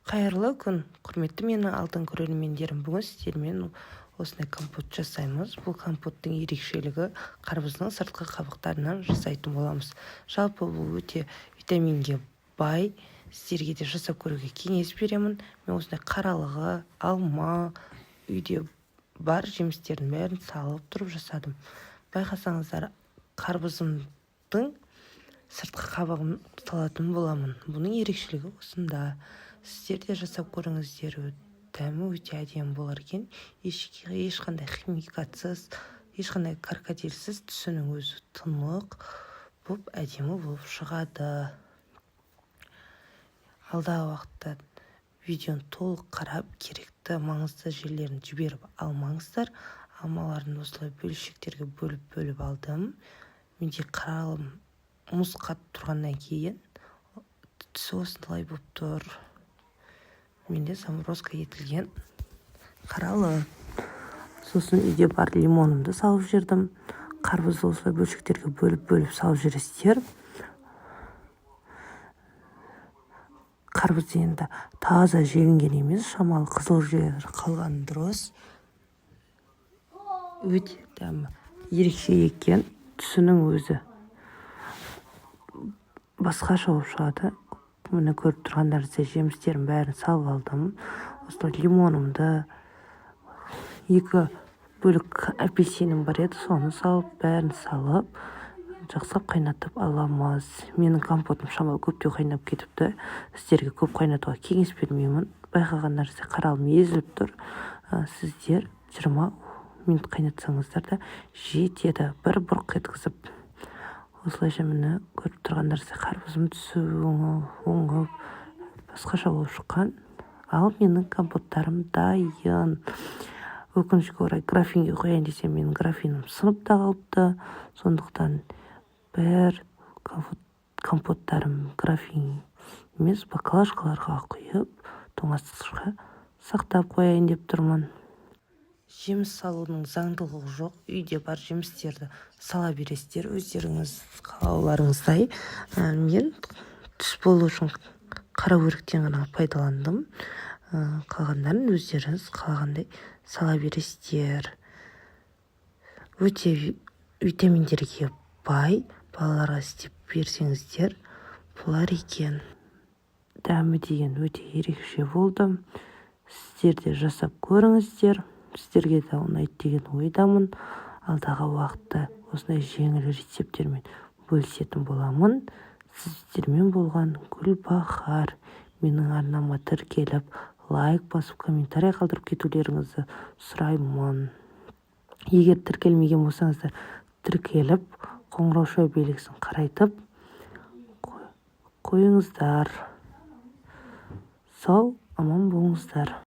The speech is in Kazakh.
Қайырлы күн, құрметті менің алтын көрермендерім! Бүгін сіздермен осындай компот жасаймыз. Бұл компоттың ерекшелігі – қарбыздың сыртқы қабықтарынан жасайтын боламыз. Жалпы, бұл өте витаминге бай, сіздерге де жасап көруге кеңес беремін. Мен осындай қаралығы, алма, үйде бар жемістердің бәрін салып тұрып жасадым. Байқасаңыздар, қарбызымдың сыртқы қабығын салатын боламын. Бұның ерекшелігі осында. Сіздер де жасап көріңіздер, дәмі өте әдемі болар екен. Ешқандай химикатсыз, ешқандай крокодилсіз, түсінің өзі тұнық болып, әдемі болып шығады. Алдағы уақытта видеоны толық қарап, керекті, маңызды жерлерін жіберіп алмаңыздар. Алмаларын осылай бөлшектерге бөліп-бөліп алдым. Менде қаралым мұз қатып тұрғаннан кейін түсі осылай болып тұр. Менде заморозка етілген қаралы. Сосын үйде бар лимонымды салып жібердім. Қарбызды осылай бөлшектерге бөліп-бөліп салып жібересіздер. Қарбыз енді таза желінген емес, шамалы қызыл жері қалған дұрыс. Өте дәмі ерекше екен, түсінің өзі басқаша болып шығады. Міне, көріп тұрғандарыңыздай, жемістердің бәрін салып алдым. Осылай лимонымды, екі бөлік апельсинім бар еді, соны салып, бәрін салып, жақсылап қайнатып аламыз. Менің компотым шамалы көптеу қайнап кетіпті. Сіздерге көп қайнатуға кеңес бермеймін. Байқағандарыңыздай, қаралым езіліп тұр. Сіздер 20 минут қайнатсаңыздар да жетеді, бір бұрқ еткізіп. Осылайша, міне, көріп тұрғандарыңыздай, қарбызым түсі оңып, басқаша болып шыққан. Ал менің компоттарым дайын. Өкінішке орай, графинге құяйын десем, менің графинім сынып та қалыпты. Сондықтан бір компоттарым графин емес, баклажкаларға құйып, тоңазытқышқа сақтап қояйын деп тұрмын. Жеміс салудың заңдылығы жоқ, үйде бар жемістерді сала бересіздер өздеріңіз қалауларыңыздай. Мен түс болу үшін қара өріктен ғана пайдаландым. Қалғандарын өздеріңіз қалағандай сала бересіздер. Өте витаминдерге бай, балаларға істеп берсеңіздер болар екен. Дәмі деген өте ерекше болды. Сіздер де жасап көріңіздер, сіздерге де ұнайды деген ойдамын. Алдағы уақытта осындай жеңіл рецепттермен бөлісетін боламын. Сіздермен болған Гүлбахар. Менің арнама тіркеліп, лайк басып, комментарий қалдырып кетулеріңізді сұраймын. Егер тіркелмеген болсаңыздар, тіркеліп, қоңырауша белгісін қарайтып қойыңыздар. Сау, аман болыңыздар!